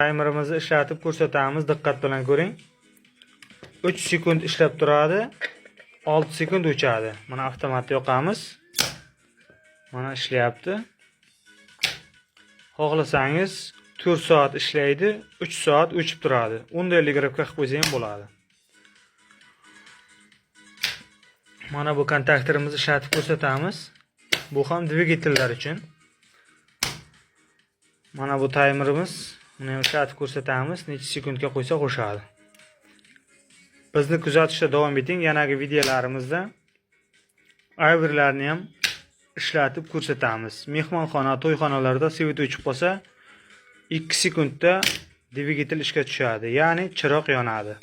Taymerimizni ishlatib ko'rsatamiz, diqqat bilan ko'ring. 3 sekund ishlab turadi, 6 sekund o'chadi. Mana, avtomatni yoqamiz. Mana, ishlayapti. Xohlasangiz 4 soat ishlaydi, 3 soat o'chib turadi. 10 gramga qilib qo'ysa ham bo'ladi. Mana bu kontaktorimizni ishlatib ko'rsatamiz. Bu ham dvigatellar uchun. Mana bu taymerimiz, buni ham ishlatib ko'rsatamiz. Necha sekundga qo'ysa qo'shadi. Bizni kuzatishda davom eting. Yanagi videolarimizda ayverlarni ham ishlatib ko'rsatamiz. Mehmonxona, to'yxonalarda свет o'chib qolsa, 2 sekundda dvigatel ishga tushadi, ya'ni chiroq yonadi.